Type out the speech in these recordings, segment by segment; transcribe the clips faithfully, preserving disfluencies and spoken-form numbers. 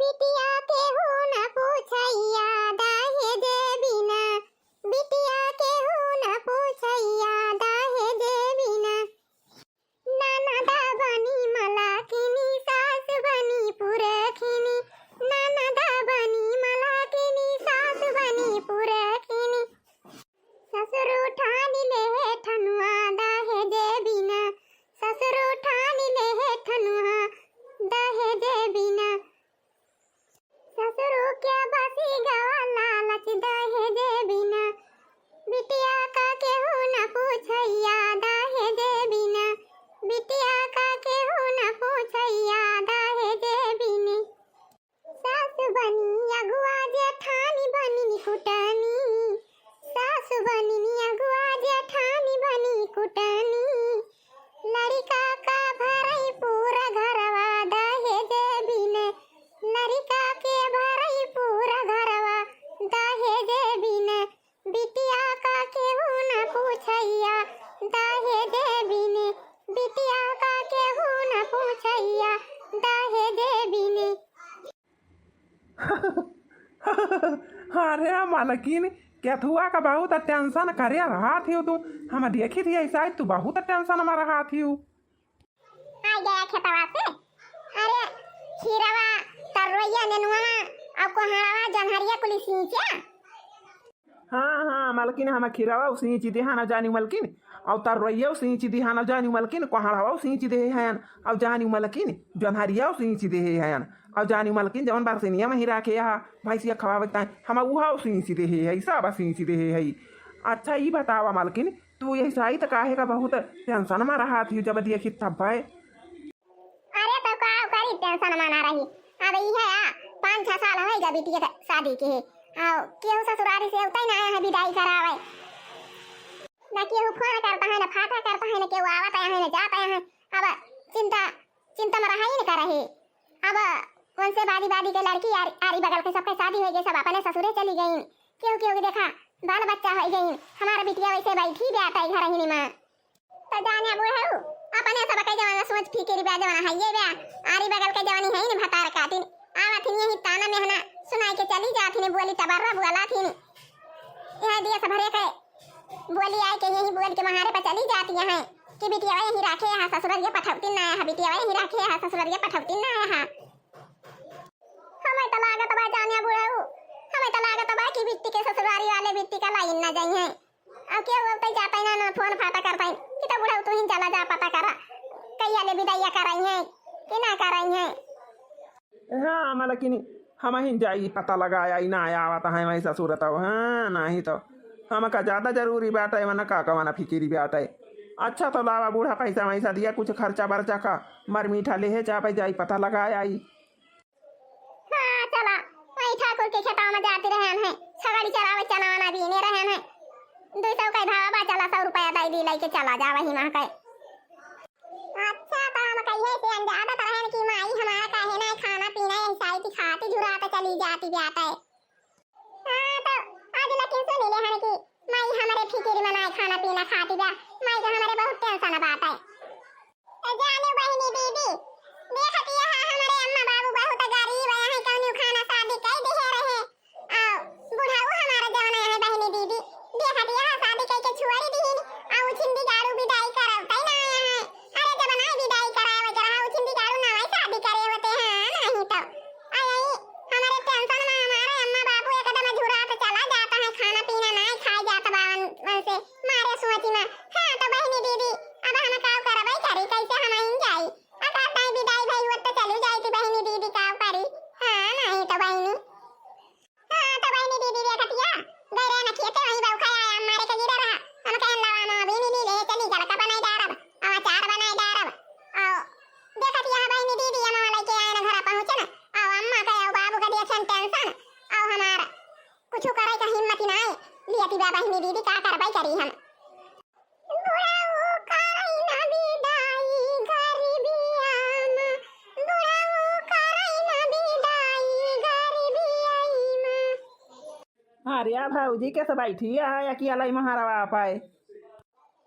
बिटिया केहू न पूछैया दहेजे बिना, बिटिया केहू न पूछैया दहेजे बिना। ननद बनी मलकिनी, सास बनी पुरखिनी, ननद बनी मलकिनी, सास बनी पुरखिनी। ससुर ठानि लेहे ठनुआ दहेजे बिना, ससुर ठानि लेहे ठनुआ दहेजे बिना। ससुर के बसी गवा लालच दहेजे बिना, बिटिया का केहू न पूछैया दहेजे बिना, बिटिया का केहू न पूछैया दहेजे बिना। सास बनी अगुआ जेठानी बनी कुटनी, सास बनी अगुआ जेठानी बनी कुटनी। लड़िका का भरई पूरा घरवा दहेजे बिने, लड़िका के भरई पूरा घरवा दहेजे बिने। बिटिया का केहू न पूछैया दहेजे बिने, बिटिया का केहू न पूछैया दहेजे बिने। अरे मलकिन, केथुआ का बहुत tension करे रहत हिउ तू। हम देखित ही ऐसा तू बहुत tension मा रहत हिउ। आ गया खेतवा से। अरे खीरवा, तरोइया, नेनुआ, अउ कोहड़वा, जन्हरिया कुली सींचे। हाँ, हाँ, मलकिन, हम खीरवा उ सींच दिहन जानी मलकिन, अउ तरोइया उ सींच दिहन जानी मलकिन, कोहड़वा उ सींच देहे हयन, अउ जानी मलकिन, जन्हरिया उ सींच देहे हयन, अउ जानी मलकिन, जवन बरसिनिया मा ही राखे हा, भैंसिया खवावे ताई, हम उहा उ सींच देहे हई, सब सींच देहे हई। अच्छा, ई बतावा मलकिन, तू यही साइत काहे का बहुत tension मा रहत हिउ, जब देखी तब है। अरे तो का करी, tension मा ना रही। अब इहे आ, पाँच छह साल होइगा बिटिया के शादी के। आओ, केहू ससुरारी से उतई ना आया है विदाई करावे। ना केहू फोन करता है, ना फाटा करता है, ना केहू आवत आया है, ना जात आया है। अब चिंता, चिंता मा रहा ही न करही। अब उनसे बादी बादी के लड़की आरी, आरी बगल के सबके शादी होइ गई, सब अपने ससुरे चली गई। केहू केहू के देखा बाल बच्चा होइ गई, हमार बिटिया वैसे बैठी बाटे घर ही मा। तो जाने बुढ़ऊ, अपने सबके जवन सोच फिकिर बा, जवन हइये बा, आरी बगल के जवनी है न भतार काटिन, आवत हिन यही ताना मेहना सुनाई के चली जात हिन, बोली तबर्रा बोला थिन। यह दिया सब हरे के बोली आए के यही बोल के महारे पर चली जाती है कि बिटिया यही राखे यहाँ ससुररिया पठौती ना है, बिटिया यही राखे यहाँ ससुररिया पठौती ना है। हमें तो लागत बा जाने बुढ़ऊ, हमें तो लागत बा कि बिट्टी के ससुरारी वाले बिट्टी का लाइन ना जाई है। अब केहू अब तई जाता ही ना, ना फोन फाटा करता ही कि तो बुढ़ऊ तू ही चला जा, पता करा कहिया ले विदाइया कराई है कि ना कराई है। हाँ मलकिनी, हम ही जाई पता लगाया ही ना आवत है वही ससुर तो। हाँ, नहीं तो हमका ज्यादा जरूरी बाटे, वना का कवना फिकिरी बाटे। अच्छा तो लावा बूढ़ा, पैसा वैसा दिया, कुछ खर्चा बर्चा का मर मीठा लेहे जाबे, जाई पता लगाया आई। हाँ, चला, वही ठाकुर के खेतवा मा जाती रहन है, छगड़ी चरावे, चना वना बीने रहन है। दुई सौ का भावा बा, चला, सौ रुपया दई दी, लइके चला जा वही मा के। अच्छा, तो हम कहिए से अनजादत रहन कि माई हमारा काहे ना खाना पीना यही साइत खाती झुरात चली जाती बाटे। हाँ, तो आज लेकिन सुन ले हन कि माई हमरे फिकिर मा ना खाना पीना खाती बा, माई का हमरे बहुत tension बाटे। ए जाने बहिनी दीदी, देखत यह हमरे अम्मा बाबू बहुत गरीब है, यही कौनो खाना शादी कई दिहे रहे। आ बुढ़ऊ हमारे जवन है बहिनी दीदी, देखत यह शादी कई के छुआरी दीहिन, आ उछिंदी गाड़ू विदाई करवतई ना आया है। अरे जब ना विदाई करावे के रहा, उछिंदी गाड़ू ना आई शादी करे होते हैं, नहीं तो। आ यही हमारे tension मा हमारे अम्मा बाबू एकदम झुरात चला जाता है, खाना पीना ना खाए जात बावन से। मारे सोची मा, हाँ तो बहिनी दीदी, अब हम काव करबै करी, कैसे हम आइन जाई? अगर ताई विदाई भई हुआ तो चली जाई थी बहिनी दीदी, काव करी? हाँ, नहीं तो बहिनी, हाँ तो बहिनी दीदी देखतिया, गैरे न खेते वहीं बौखा आया, मारे के गिरा रहा। हम कहन लवा हम अभी नहीं ले चली, जलका बनाई डारब, अचार बनाई डारब। आओ, देखतिया बहिनी दीदी, हम लइके आए ना घर पहुँचे ना, आओ अम्मा का, आओ बाबू का देखन tension, आओ हमारा कुछ करे का हिम्मत ही ना है। लियती बा बहिनी दीदी, का करबै करी हम। बुढ़ऊ करई ना विदाई गरीबिया मा, बुढ़ऊ करई ना विदाई गरीबिया मा। अरे भौजी के सब बैठी है, अकेला ही महारावा पाए।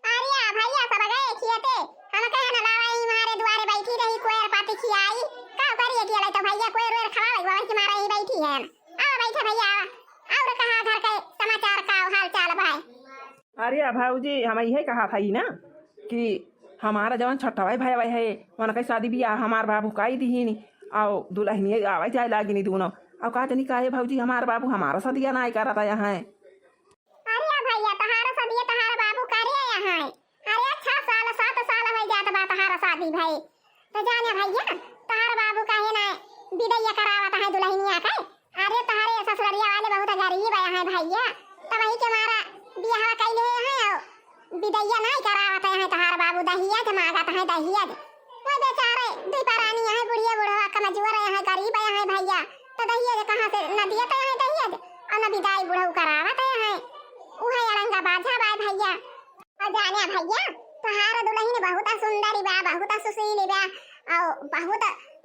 अरे भैया सब गए खियाते, हम कहे ना लावा ही मारे दुआरे बैठी रही, कोयर पाती खियाई, का करिए अकेला तो भैया कोयर वेर खवावे। वही तुम्हारा ही बैठी है। आवा बैठा भैया, आवा। और कहा घर के समाचार का हाल चाल भाई? अरे भौजी, हम इहे कहा था ही ना कि हमारा जवन छोटवा भाई है, उनका शादी बियाह हमार बाबू काई दिहिन, और दुल्हनिया आवे जाए लागिन दोनों। और का जनी काहे भौजी, हमार बाबू हमारा सदिया नाई करत है। अरे भैया, तहार सदिया तहार बाबू करे आया है। अरे छह साल, सात साल हो जात बा तहार शादी भई। तो जाने भैया, तहार बाबू काहे ना बिदैया करावत है दुल्हनिया के? अरे तहारे ससुररिया वाले बहुत गरीब आया है भैया, तब वही के मारा बियाह कैले है, और बिदैया नहीं करावत है तहार बाबू, दहिया के मांगत है दहिया। वो बेचारे दुई परानी है, बुढ़िया बुढ़वा कमजोर है, गरीब है भैया, तो दहिया कहाँ से न दिया तो है दहिया, और न बिदाई बुढ़ऊ करावत है। उहे अड़ंगा बाझा बाय भैया। और जाने भैया, तहार दुल्हन बहुत सुंदर बा, बहुत सुशील बा, और बहुत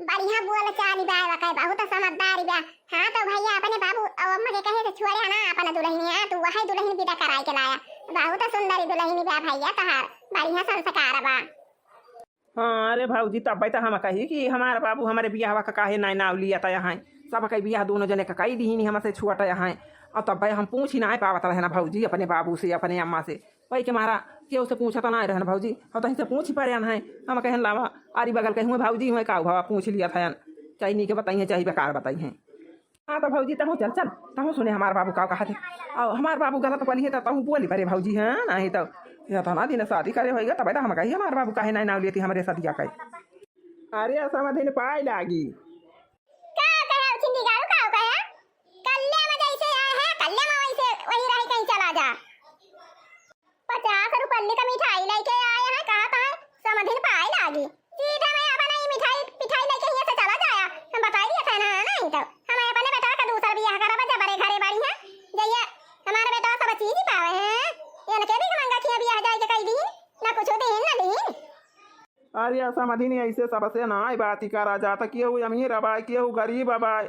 बढ़िया बोल चाल बा, वकै बहुत समझदार बा। हाँ तो भैया, अपने बाबू और अम्मा के कहे से छोड़े ना अपन दुल्हनिया, तू वही दुल्हन विदा कराए के लाया। बहुत सुंदर दुल्हन बा भैया तहार, बढ़िया संस्कार बा। हाँ, अरे भौजी, तब्बै त हम कही कि हमार बाबू हमरे बियाहवा का काहे नाई नाव लिया त यहाँ, सबकै बियाह दोनों जने का कई दीहिन, हमसे छुअट यहाँ। और तब्बै हम पूछ ही नाई पावत रहे ना भौजी, अपने बाबू से, अपने अम्मा से, वही के मारा केहू से पूछत नाई रहन भौजी। और तहीं से पूछ ही परे है, हम कहन लावा, आरी बगल के हुए भौजी हुए, का भवा पूछ लिया था, चाहे नीके बताइए, चाहे बेकार बताइए। हाँ, तो भौजी, तहूँ चल, चल, तहूँ सुने हमार बाबू का कहत है। और हमार बाबू गलत बोली है, तो तहूँ बोली परे भौजी, हाँ, नहीं तो इतना दिन शादी करे होइगा, तब तो हम कही हमार बाबू काहे नहीं नाव लेती हमरे सदिया का। अरे, समधिन पाए लागी। का कहे, उछिंदी गाड़ू का कहे? कल्ले में जैसे आए हैं, कल्ले में वैसे वही रही, कहीं चला जा। पचास रुपल्ली का मिठाई लेके आए हैं, कहत है समधिन पाए लागी। सीधा मैं अपना ही मिठाई, पिठाई लेके हियाँ से चला जाया। हम बताई दिया था ना, नहीं तो हम अपने बेटा का दूसर बियाह करब, जबरे घरे बाड़ी हैं। जइया हमारे बेटा सब चीज ही पावे हैं। इनके भी मंगा किया बियाह जाए के कई दिन, ना कुछ दिन, ना दिन। अरे समधिन, ऐसे सबसे नाई बाती करा जात, केहू अमीर अबाय, केहू गरीब अबाय,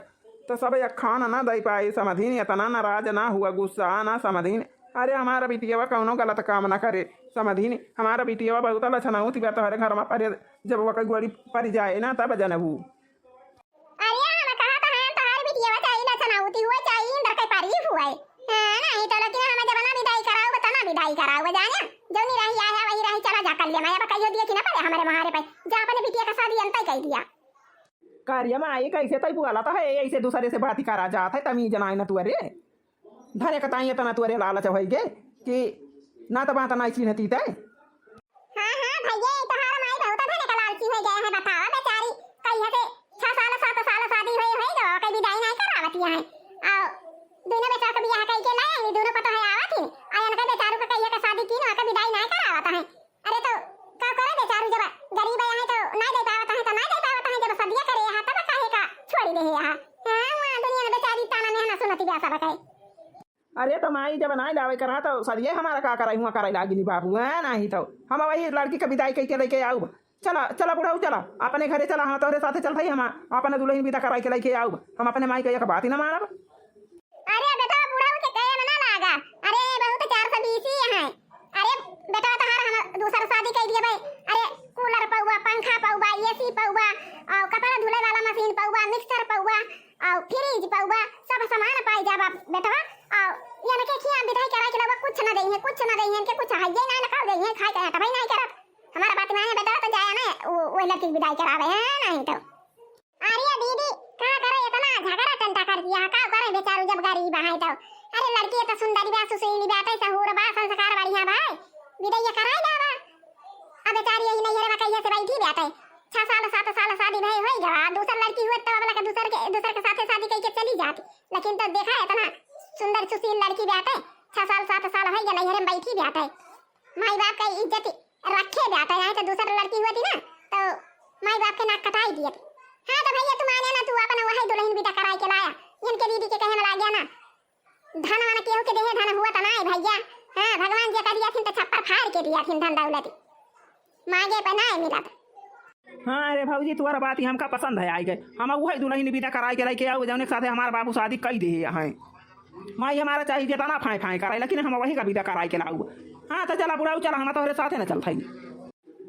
तो सब एक खान ना दे पाए समधिन। इतना नाराज ना हुआ, गुस्सा ना समधिन। अरे हमारा बिटियावा कौनो गलत काम ना करे समधिन, हमारा बिटियावा बहुत लछनौती बा तोहरे घर में परे, जब वकै गोड़ी परि जाए ना तब जनबू। अरे हम कहा तो हैं, तोहरे बिटियावा चाहे लछनौती हुए, चाहे इंदर के परी हुए। हाँ, नहीं तो लेकिन हम जब ना विदाई कराऊ, तो ना विदाई कराऊ, जाने? जौनी रही आया, वही रही, चला जा कल्ले में, अब कहियो दिए कि ना पड़े हमरे मोहारे पे, जा अपने बिटिया का शादी अंतई कह दिया। का रे माई, कैसे तई बुआला तो है, ऐसे दूसरे से बात ही करा जात है, तमीज नाई ना तुअरे। धने का ताई इतना तुअरे लालच होइगे कि ना तो बात नाई चिन्हती तै। हाँ, हाँ, भैया, ई तोहार माई बहुत धने का लालची हो गए हैं, बतावा बेचारी, कहिया से छह साल, सात साल शादी होए, होए गो, कई विदाई नाई करावती हैं। आओ, दोनों बेटा का बियाह कई के लाए, ये दोनों पता है आवत ही, आ इनका बेचारू का कहिया का शादी की ना, का विदाई नाई करावत है। अरे तो का करे बेचारू, जब गरीब आया है तो ना दे पावत है, तो ना दे पावत है, जब सदिया करे यहाँ तब काहे का छोड़ी दे यहाँ। हाँ, वहाँ दुनिया में बेचारी ताना में ना सुनती बा सब कहे। अरे तो माई जब ना लावे करा तो सदिया हमारा का कराई, हुआ कराई लागिनी बाबू, है नहीं तो हम वही लड़की का विदाई कई के लेके आऊ। चला, चला बुढ़ऊ, चला, अपने घरे चला, हम तोहरे साथे चलत हई, हम अपने दुल्हन विदा कराई के लेके आऊ, हम अपने माई के एक बात ही ना मानब। अरे बेटा, बुढ़ऊ के कहे में ना लागा। अरे, बहुत चार सौ बीस ही है। अरे बेटा, तोहार हम दूसर शादी कई दिए भाई। अरे कूलर पउबा, पंखा पउबा, एसी पउबा, और कपड़ा धुले वाला मशीन पउबा, मिक्सर पउबा, और फ्रिज पउबा, सब सामान पाई जाबा बेटवा। और इनके खिया विदाई कराई के अलावा कुछ ना देइहे, कुछ ना देइहे, इनके कुछ हइये ना, ना खाओ देइहे, खाए के तो भाई नहीं करत। हमारा बात माने बेटा, तो जाया ना, वो, वो लड़की की विदाई करावे हैं, नहीं तो। अरे दीदी, का करे इतना झगड़ा टंटा कर दिया, का करे बेचारू जब गरीब है तो। अरे लड़की तो सुंदरी बा, सुशीली बा, तै सहूर बा, संस्कार बढ़िया बा, विदैया कराई लावा। अब बेचारी यही नैहर में कहिए से बैठी बाटे, छह साल सात साल शादी भई होई गवा, दूसर लड़की हुए तब वाला के दूसर के, दूसर के साथे शादी कई के चली जाती, लेकिन तो देखा इतना सुंदर सुशील लड़की बाटे, छह साल सात साल होई गवा नैहर में बैठी बाटे, माई बाप का इज्जत रखे बाटे, नहीं तो दूसर लड़की हुआ थी ना, तो माई बाप के नाक कटाई दिए थे। हाँ, तो भैया, तू माने ना, तू अपन वही दुल्हन विदा कराई के लाया, इनके दीदी के कहे में लाग गया ना, धन वान केहू के देहे धन हुआ त नाई भैया। हाँ, भगवान जे कर दिया थिन, तो छप्पर फाड़ के दिया थिन धन दौलत, मांगे पे नाई मिलत। हाँ, अरे भौजी, तुम्हारा बात ही हमका पसंद है, आई गए। हम वही दुल्हन विदा कराई के लेके आऊ, जौने के साथे हमार बाबू शादी कई दे हैं। माई हमारा चाहे जितना फाए फाए कराई, लेकिन हम वही का विदा कराई के लाऊ। हाँ, तो चला बुढ़ऊ, चला, हम तोहरे साथे न चलत हई।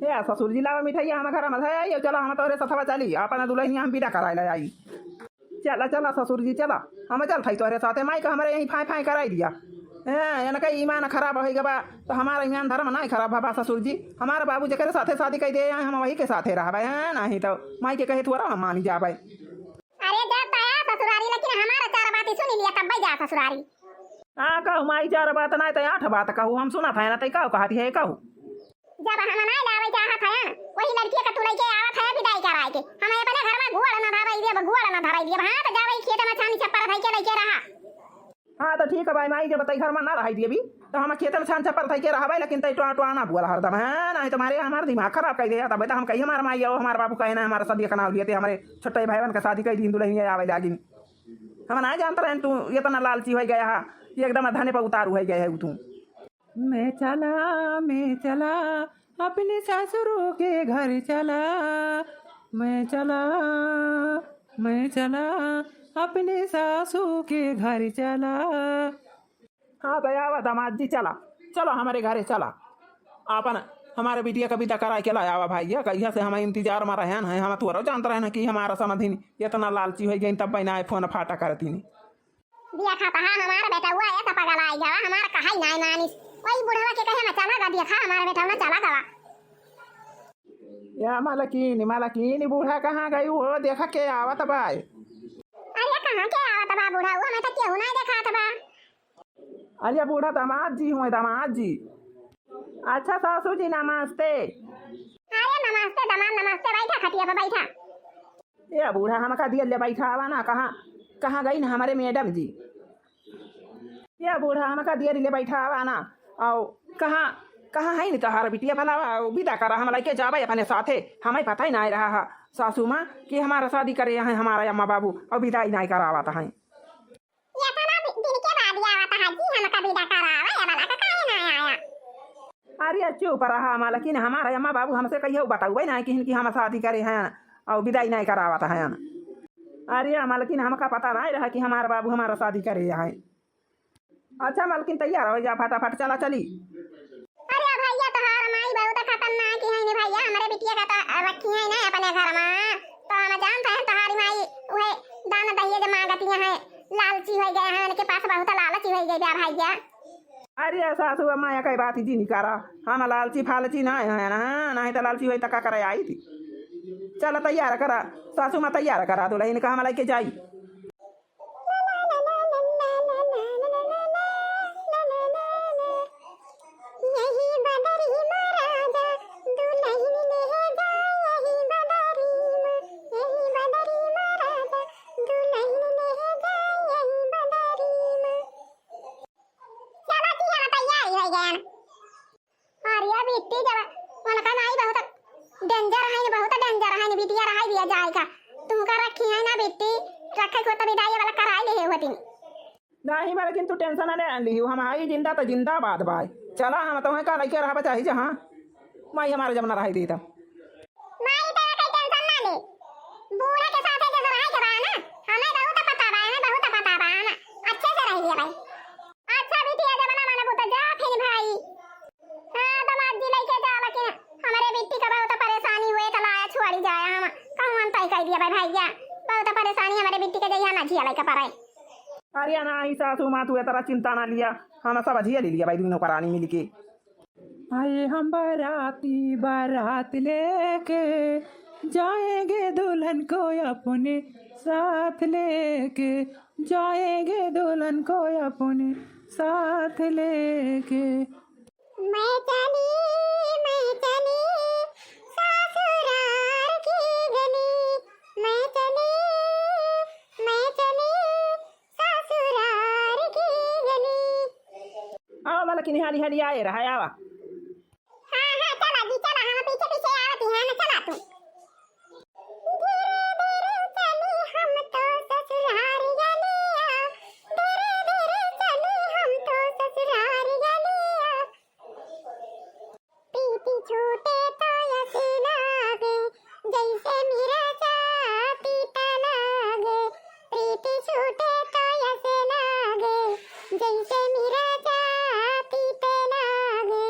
हे ससुर जी, लावा मिठाई, हम घर में है, ये चला, हम तोहरे साथवा चली, अपन दुल्हनिया हम विदा कराई ले आई। चला, चला ससुर जी, चला, हम चलत हई तोहरे साथे। माई का हमरे यहीं फाय फाय कराई दिया। हैं, इनका ईमान खराब होइ गवा, तो हमारा ईमान धर्म नाहीं खराब भवा ससुर जी। हमारा बाबू जेकरे साथे शादी कइ दे आए, हम वही के साथे रहबे, हैं, नाहीं तो माई के कहे थोड़ा हम मानी जाबे। अरे जा तया ससुरारी, लेकिन हमारा चार बात सुन लिया, तब जा ससुरारी। हाँ, कहू माई, चार बात नाहीं तो आठ बात कहू, हम सुनत है ना, तै कहू कहत है, कहू। जब हम नाहीं लावे चाहत है, वही लड़की का तू लइके आवत है विदाई कराए के, हम अपने घर में गोड़ न धराई देब, गोड़ न धराई देब। हाँ, तो जावे खेत में छानी छप्पर धइ के लइके रहा। हाँ, तो ठीक है भाई, माई जब तै घर में ना रहाई देबी, तो हम खेत में छान छप्पर धइ के रहबे, लेकिन तै टोआ टोआ ना बोला हरदम, हैं? नाहीं तो मारे हमार दिमाग खराब कर दे, तब तो हम कही हमार माई आओ, हमार बाबू कहे ना, हमारा सदिया का नाव लिए थे, हमारे छोटे भाईवन का शादी कइ दिन दुल्हनिया आवे लागिन। हम ना जानत रहन तू इतना लालची होइ गया है कि एकदम धने पर उतारू होइ गया है तू। मैं चला, मैं चला, अपने ससुरों के घर चला। मैं चला, मैं चला, अपने सासू के घर चला। हाँ, तो आवा दामाद जी, चला, चला हमरे घरे चला। आपन हमारे बिटिया का विदा कराए के लावा भइया, कहिया से हम इंतजार में रहन हैं। हम तोरो जानत रहन कि हमारा समधिन इतना लालची होइ गइन, तब बिना फोन फाटा करतीन। देखा तहा हमार बेटउआ ऐसा पगलाइ गवा, हमार कहइ नाहीं मानिस। वही बुढ़वा के कहे में चला गा, देखा हमार बेटउआ चला गवा। या मालकिन, मालकिन, बूढ़ा कहाँ गई हो? देखा के आवत बा। अरे कहाँ के आवत बा बूढ़ा? वो हमें तो केहू नाहीं देखात बा। अरे बूढ़ा दामाद जी हुए, दामाद जी। अच्छा सासू जी नमस्ते। अरे नमस्ते दामाद, नमस्ते, बैठा खटिया पे बैठा। ए बूढ़ा, हमका दियर ले बैठावा ना, कहाँ, कहाँ गई ना हमारे मैडम जी? ए बूढ़ा, हमका दियर ले बैठावा ना, आओ, कहाँ, कहाँ है नी तोहार बिटिया भला? विदा करा, हम लइके जाबे अपने साथे, हमें पता ही नाहीं रहा है सासू माँ कि हमारा शादी करे हैं हमारा अम्मा बाबू, और विदा ही नाहीं करावत हैं। इतना दि-, दिन के बाद आवत है जी, हमका विदा करावे, ये वाला का काहे ना आया? अरे चुप रहा मालकिन, हमारा अम्मा बाबू हमसे कहियो बतउबे नाहीं किहिन कि हम शादी करे हैं और विदाई नाहीं करावत हैं। अरे मालकिन, हमका पता नाहीं रहा कि हमार बाबू हमारा शादी करे हैं। अच्छा मालकिन, तैयार होइ जा फटाफट, चला चली। अरे भइया, तोहार माई बहुत खतरनाक ही है नी भइया, हमरे बिटिया का तो रखी है ना अपने घर में, तो हम जानत हैं तोहारी माई उहे दान दहेज मांगती हैं, लालची होइ गए हैं, उनके पास बहुत लालची होइ गए बा भइया। अरे सासू अम्मा, या कई बात जी निकारा, हम लालची फालची ना है ना, नाहीं तो लालची होई तो का करे आई थी। चला तैयार करा सासू माँ, तैयार करा दुल्हन का हम लइके जाई। यही बदरी में राजा दुल्हन ले जा, यही बदरी में, यही बदरी में राजा दुल्हन ले जा, यही बदरी में। चला जी, हम तैयार होइ गए। अरे बिट्टी, जब उनका माई बहुत danger है न, बहुत danger है न, बिटिया रहाई दिया जाए का। तुमका रखी है ना बिट्टी, रखे को तो विदाई वाला कराई ले होती। नाहीं, मालकिन तू tension ना लिहू, हम आई जिंदा तो जिंदाबाद बाय। चला, हम तो का लइके रहबा चाही जहाँ माई हमारे जब ना रहाई दी तो। माई तो कोई tension ना ले, बूढ़ा के साथे जैसे रहे के बा ना, हमें बहुत पता बा, हमें बहुत पता बा ना, अच्छे से रह लिया भाई। अच्छा बिटिया, जब ना मानबू तो जा फिर भाई। हाँ, दामाद जी लइके जा, लेकिन हमरे बिट्टी का बहुत परेशानी हुए, तो लाया छोड़ी जाया, हम कहूँ हम तय कर दिया भाई भैया, बहुत परेशानी हमरे बिट्टी के जइया ना झिया लइके पड़े। अरे नाहीं सासू माँ, तू इतना चिंता ना लिया, हम सब झिया ले लिया भाई, दोनों परानी मिल के। आए हम बाराती बारात लेके, जाएंगे दुल्हन को अपने साथ लेके, जाएंगे दुल्हन को अपने साथ लेके। मैं चली, मैं चली ससुराल की गली, मैं चली, मैं चली ससुराल की गली। आवा मालकिन, हाली हाली आए रहा, आवा। हाँ, हाँ, चला जी, चला, हम पीछे पीछे आवत ही, हाँ ना, चला तू। धीरे धीरे चली हम तो ससुराल गलिया, धीरे धीरे चली हम तो ससुराल गलिया। प्रीति छूटे तो ऐसे लागे, जैसे मेरा जाति तलागे। प्रीति छूटे तो ऐसे लागे, जैसे मेरा जाति तलागे।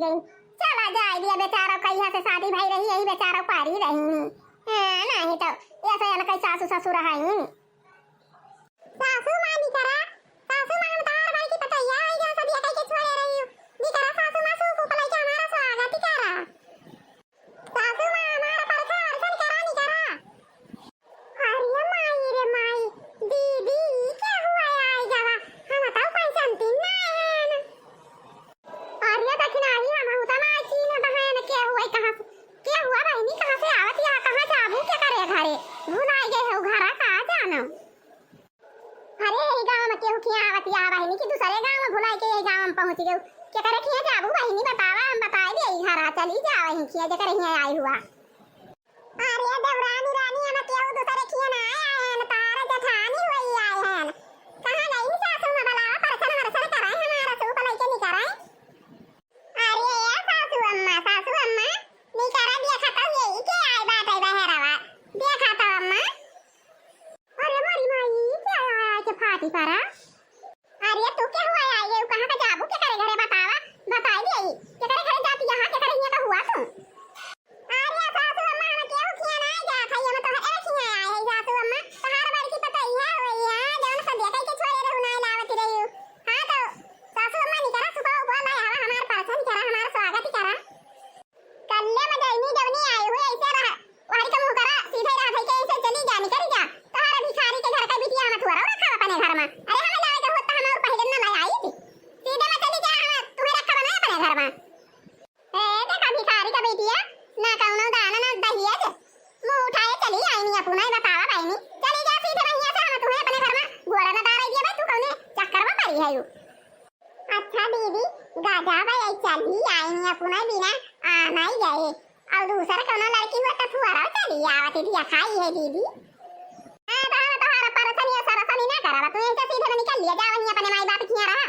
गई। चला जाए दिया बेचारा, कहिया से शादी भई रही, यही बेचारा पारी रही। हाँ, नहीं तो ऐसे अनकई सासू ससुर हई। सासू माँ निकरा, सासू माँ हम तोहार बड़की पतोहिया आई, जहाँ से बिया कइके छोड़े रही। निकरा सासू माँ, सूप उपलाई के हमारा स्वागत करा। सासू माँ, हमारा परछन वरछन करा, निकरा। अरे माई रे माई, दीदी, ई के हुआ आई गवा? हम तो कोई जानती ना है ना। अरे दखिनाही, हम तो ना चीन्हत हन, के हुआ, कहाँ से, के हुआ बहिनी, कहाँ से आवत या, कहाँ जाबू, के करे घरे? भुलाई गए हो घरा, का जानो? अरे, यही गाँव में केहू खिया आवत या बहिनी कि दूसरे गाँव में भुलाई के यही गाँव में पहुँच गयो। केकरे खिया जाबू बहिनी, बतावा, हम बताए दे, यही घरा चली जा, वहीं खिया जेकरे हिया आई हुआ। अरे देवरानी रानी, हम केहू दूसरे खिया ना आए हैं, तारा जेठानी हुई आए हैं। कहाँ गई सासू में, बुलावा, परछन वरछन कराए, हमारा सूप लइके निकराए। अरे ए सासू अम्मा, सासू अम्मा, निकरा, देखा तो यही के आए बाटे बहरवा, देखा तो अम्मा। अरे मोरी माई, के आया के फाटी परा? अरे तू के हुआ आई गई, कहाँ का जाबू, के करे घरे बतावा, बताई दे, के करे घरे जाती यहाँ, के करे हिया का हुआ तू? अरे सासू अम्मा, हम केहू खिया ना जात है, हम तो ए खिया आए हैं सासू अम्मा, तोहार बड़की पतोहिया हुई है, जौन सब देखई के छोड़े रहू ना लावत रही। हाँ तो सासू अम्मा निकरा, सुबह बोल आए हवा, हमार परछन करा, हमार स्वागत करा। कल्ले में जइनी जवनी आई हुई, ऐसे रह, वहरी का मुँह करा, सीधे रह, धई के ऐसे चली जा, निकरी जा। तोहरा भिखारी के घर का बिटिया हम थोड़ा रखब अपने घर में। अरे हम जाए के होत तो हम और पहले न ले आई थी। सीधे में चली जा, हम तुम्हें रखब ना अपने घर में। ए, देखा भिखारी का बिटिया, ना कौनो दाना, ना दहिया दे। मुँह उठाए चली आईनी अपना, ही बतावा बहिनी। चली जा सीधे बहिया से, हम तुम्हें अपने घर में गोड़ा न डारे दिए भाई, तू कौने चक्कर में पड़ी है यू। अच्छा दीदी, गजब है, चली आईनी अपना बिना आना ही गए। और दूसर कौनो लड़की हुआ तो फुआरा चली आवत दिया खाई है दीदी। हाँ, तो हम तोहार परसनी और सरसनी ना करब, तू यहीं से सीधे में निकल लिया, जा वहीं अपने माई बाप किया रहा।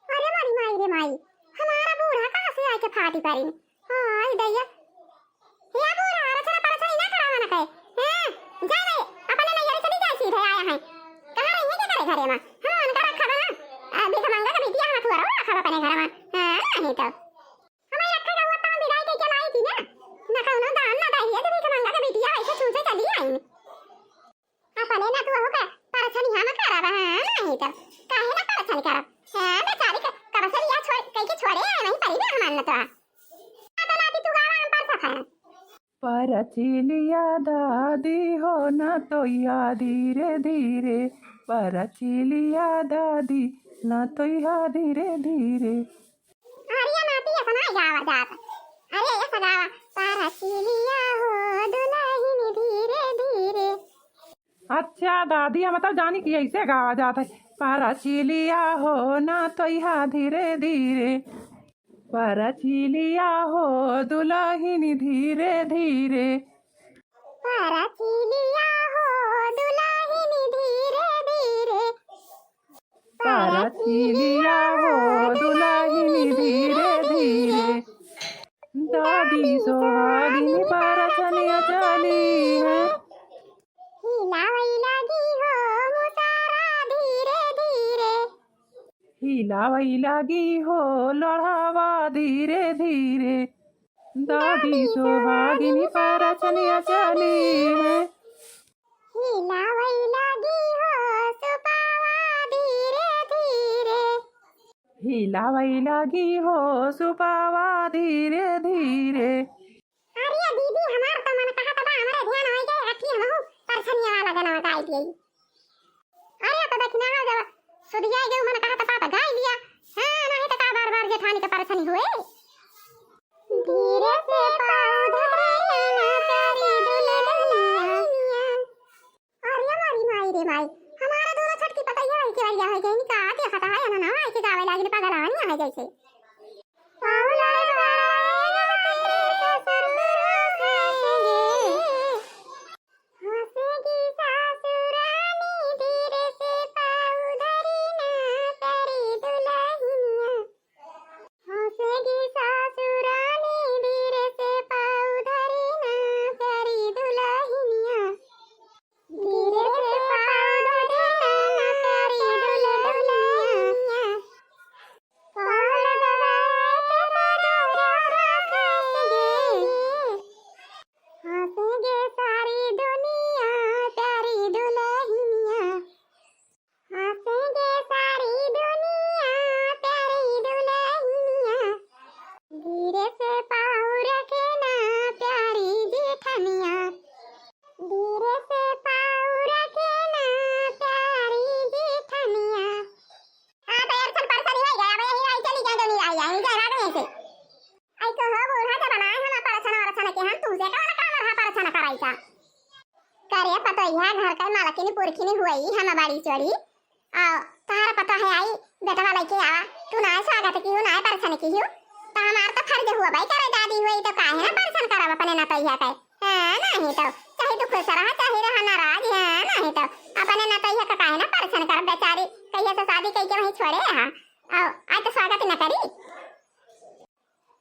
अरे मोरी माई रे माई, हमारा बूढ़ा कहाँ से आके फाटी परी? हाय दैया, या बूढ़ा, रचना परचना ना करावा ना कहे। हाँ, जा रे, अपने नैहरे चली जाए सीधे आया है। कहाँ रही है, क्या करे घरे में? हाँ, उनका रखा बना। आ, भीख मंगा के बिटिया हम थोड़ा रखा अपने घर में। हाँ, नहीं तो। हमें रखा का हुआ तो हम विदाई के चलाई थी ना। ना कौनो दान ना दहिया, तो भीख मंगा के बिटिया ऐसे छूछे चली आई। अपने ना तू हो का परछनिया में करब, हाँ, नहीं तो काहे ना परछन करब? हाँ, बेचारी के कब से लिया छोड़, कई के छोड़े, वहीं परी बे हमान न तो। आ तो नाती तू गावा, हम परछा खाए। परचिलिया दादी हो ना तोइहा धीरे धीरे, परचिलिया दादी ना तोइहा धीरे धीरे। अरे ये नाती ऐसा ना गावा जात। अरे ऐसा गावा, परचिलिया हो दुलहिन धीरे धीरे। अच्छा दादी, हम तो जानी कि ऐसे गावा जात है, परचिलिया हो ना तोइहा धीरे धीरे, परचिलिया हो दुलहिन धीरे धीरे, परचिलिया हो दुलहिन धीरे धीरे। परचिलिया हो दुलहिन धीरे धीरे, दादी सोहागिन परछनिया चली है। हिलावै लागी हो मुसारा धीरे धीरे। हिलावै लागी हो लोढ़ावा धीरे धीरे। दादी सोहागिन परछनिया चली है। हिलावै लागी हो सुपावा धीरे धीरे। हिलावै लागी हो सुपावा धीरे धीरे। अरे दीदी, हमार तो मन कहत बा, हमरे ध्यान होई गए, अखी हमहू परछनिया वाला गाना गाई दिए। अरे तो दखिना हो जब सुधिया गए, मन कहत बा तो गाई लिया। हाँ, नहीं तो का बार बार जेठानी के परछनी हुए। धीरे से पाँव धरे ना करी दुलहिनिया। अरे मोरी माई रे माई, हमारा दोनों छोटकी पतैया वही के वरिया हो गई, का देखत है, ना ना, ऐसे गावे लागिन, पगलानी है जैसे। पाँव लड़े बड़ा तेरे ससुर हंसेंगे। हंसेगी सासुरानी धीरे से पाँव धरी ना करी दुलहिनिया। हंसेगी सासुरानी धीरे से पाँव धरी ना करी दुलहिनिया। धीरे से पाँव धरी ना करी दुलहिनिया। पाँव लगा यह घर का मालकिनी पुरखिनी हुई हम बड़ी चोरी। आ, तोहरा पता है आई, बेटवा लइके आवा, तू ना स्वागत किहू, ना परछन किहू, तो हमार तो फर्ज हुआ भाई करे दादी हुई तो काहे ना परछन करब अपने नतैया के। हाँ, नहीं तो, चाहे तू खुश रहा, चाहे रहा नाराज, हाँ, नहीं तो, अपने नतैया के काहे ना परछन करब बेचारी, कहिया से शादी कइके वहीं छोड़े रहा, आ, आज तो स्वागत न करी।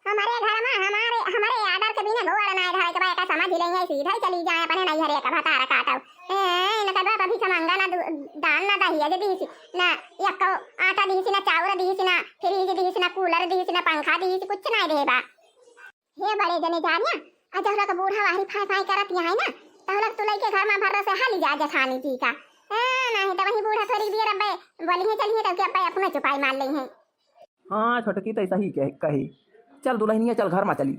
हमरे घर मा, हमरे, हमरे order के बिना गोड़ नाय धरे के बा, एका समझ लेइहैं, सीधे चली जाए अपने नैहरे का भतार काटो। ए, इनका बाप अभी समंगा ना दु-, दान ना दहिया जे दीसी, ना यक्को आटा दीसी, ना चाउर दीसी, ना fridge दीसी, ना cooler दीसी, ना पंखा दीसी, कुछ नाय दे बा। हे बड़े जने जानिया, आ जब लोग बूढ़ा वाही फाय फाय करत यहाँ है ना, तब लोग तुलई के घर मा भर से हाली जा जेठानी जी का। ए, नहीं तो वही बूढ़ा थोड़ी देर अब्बे बोली है चलिए तब के अब्बे अपने चुपाई मार लेइहैं। हाँ, छोटकी तो सही कह-, कही। चल दुल्हनिया, चल घर मा चली।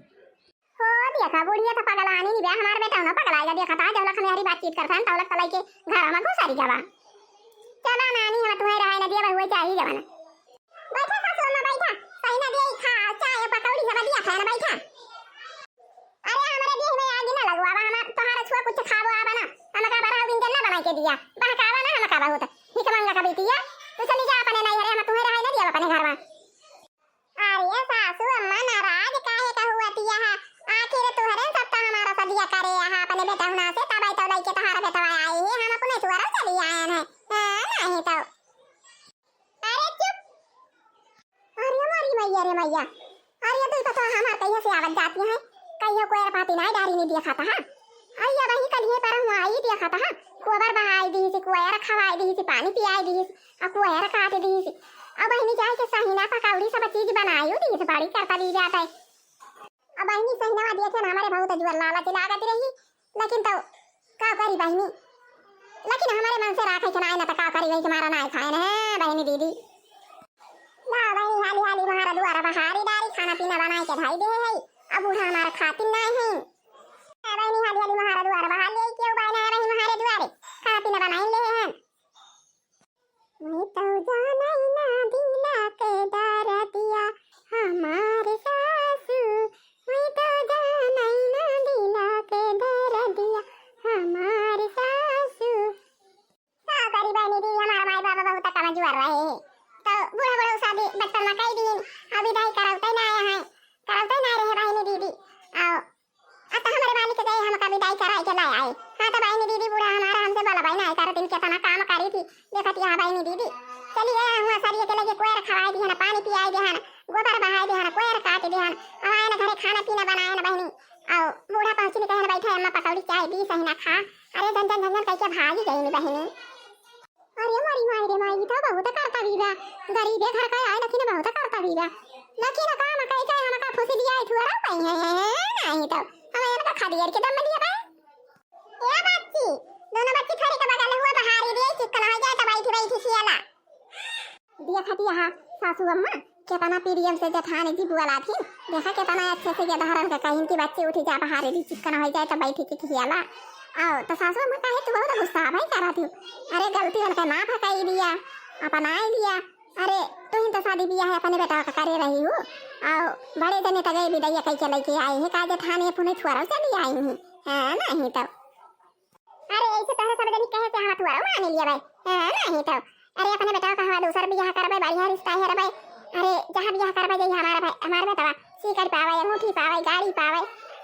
हो, देखा, बुढ़िया तो पगलानी नहीं बे, हमार बेटा ना पगलाएगा। देखा था, जब लख मेरी बातचीत करता है, तब लख तलाई के घर मा घुसारी गवा। चला नानी, हम तुम्हें रहाई ना दिया, हुए चाहिए जवाना। बैठा सासू अम्मा, बैठा। सही ना दिया, खा, चाय, पकौड़ी सब दिया खाए ना, बैठा। अरे, हमरे देह में आग ना लगवावा, हम तोहार छुआ कुछ खाबो आवा ना, हमका बड़ा व्यंजन ना बनाई के दिया, बहकावा ना हमका बहुत। हिक मंगा का बेटिया, तू चली जा अपने नैहरे, हम तुम्हें रहे ना दिया अपने घर मा। अरे सासू अम्मा, नाराज काहे का हुआ तिया हा? आखिर तुहरे सब तो हमारा सदिया करे हा, अपने बेटहुना से तब आई तो लइके तोहार बेटवा आई ही, हम अपने छुआरा चली आए हैं। हाँ, नहीं तो। अरे चुप। अरे मोरी मैया रे मैया, अरे दुई पतवा हमार कहिया से आवत जाती हैं, कहियो कोयर पाती नाय डारी नहीं देखा था। आई अब ही कलिए पर हुआ आई देखा था, गोबर बहाई दीसी, कोयर खवाई दीसी, पानी पियाई दीसी, आ कोयर काट दीसी। अब बहिनी जाए के सहिना पकौड़ी सब चीज बनाई दीसी, बड़ी करता ली जाता है। अब बहिनी सहिना देखे ना हमारे बहुत जुअर लालच लागत रही, लेकिन तो का करी बहिनी, लेकिन हमारे मन से राखे के नाय ना तो का करी, वही के मारा नाय खाए ना बहिनी दीदी। ला बहिनी, हाली हाली महारा दुआरा बहारी डारी, खाना पीना बनाए के धई दे है। अब बूढ़ा हमारा खातिन नाय है। ला बहिनी, हाली हाली महारा दुआरा बहार ले, क्यों बाय ना रही महारे दुआरे, खाना पीना बनाए ले हैं। मैं तो जानै ना दिला के दरदिया हमार सासू, मैं तो जानै ना दिला के दरदिया हमार सासू। का करी बहिनी दी, हमार माई बाबा बहुत कमजोर रहे, तो बूढ़ा बूढ़ा शादी बचपन में कई दिन, अब विदाई करौते ना आए हैं, करौते ना रहे बहिनी दीदी। आओ, अब तो हमारे मालिक गए, हमका विदाई कराए के लाए आए। हाँ तो बहिनी दीदी, बूढ़ा हमारा हमसे बोला भाई ना करत, इनके तना काम करी थी, देखत यहाँ बहिनी दीदी। चली गए हुआ सरिये के लगे कोयर खवाए दिहन, पानी पियाए दिहन, गोबर बहाए दिहन, कोयर काट दिहन, अब आए ना घरे खाना पीना बनाए ना बहिनी। आओ, बूढ़ा पहुँची नहीं कहे ना बैठे, अम्मा पकौड़ी चाय दी सही ना खा। अरे झन झन झन झन कह के भागी गई नी बहिनी। अरे मोरी माई रे माई, ई तो बहुत करता बीबा। गरीबे घर का आए, लेकिन बहुत करता बीबा। लेकिन काम कई के हमका फुसी दिया, ई ठुअरा पाई है, है, है, नहीं तो। हम इनका खा दिया के दम दिया बा। ए बच्ची, दोनों बच्ची थोड़ी के बगल हुआ बहारी दे, चिकन हो जाए तो बैठी बैठी सियाला। दिया खाती यहाँ सासू अम्मा, केतना प्रेम से जेठानी जी बोलाथी। देखा केतना अच्छे से ये धरन के कहिन कि बच्ची उठी जा बहारे दी, चिकन हो जाए तो बैठी के खियाला। आओ, तो सासू अम्मा काहे तू बहुत गुस्सा भाई करा थी? अरे गलती उनका माफ कई दिया, अपनाई दिया। अरे तू ही तो शादी बियाह अपने बेटा का करे रही हूँ। आओ, बड़े जने तगे विदैया कई के लेके आई है, का जेठानी अपने छुआरा चली आई है। हाँ, नहीं तो। अरे, ऐसे तोहरे सब जनी कहे से हम तुअरो मान लिया भाई। हाँ, नहीं तो। अरे, अपने बेटा का हवा दूसर बियाह करबे, बढ़िया रिश्ता हेरबे। अरे, जहाँ बियाह करबे, जही हमारा भाई, हमार बेटवा सीकर पावे, अंगूठी पावे, गाड़ी पावे,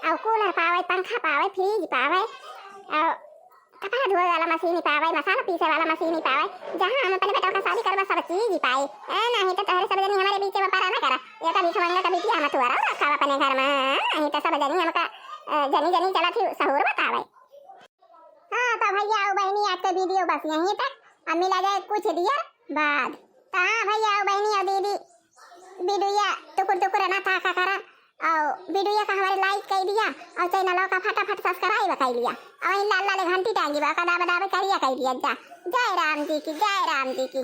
और कूलर पावे, पंखा पावे, फ्रिज पावे, और कपड़ा धोए वाला मशीन पावे, मसाला पीसे वाला मशीन पावे। जहाँ हम अपने बेटा का शादी करबे, सब चीज ही पाए। हाँ, नहीं तो तोहरे सब जनी हमारे बीच में परा ना करा। ये कभी खमंगा कभी पिया मत हुआ रखा अपने घर में। नहीं तो सब जनी हमका, अ, जनी जनी चला थी सहूर बतावे। हाँ, तो भैया और बहनी, आज के video बस यहीं तक। अब मिला जाए कुछ देर बाद। तो हाँ भैया और बहनी और दीदी, video टुकुर टुकुर ना था का करा, और video का हमारे like कर दिया, और channel का फटाफट subscribe कर लिया, और इन लाल लाल घंटी टांगी बा, का दाबा दाबा करिया कर दिया जा। जय राम जी की, जय राम जी की।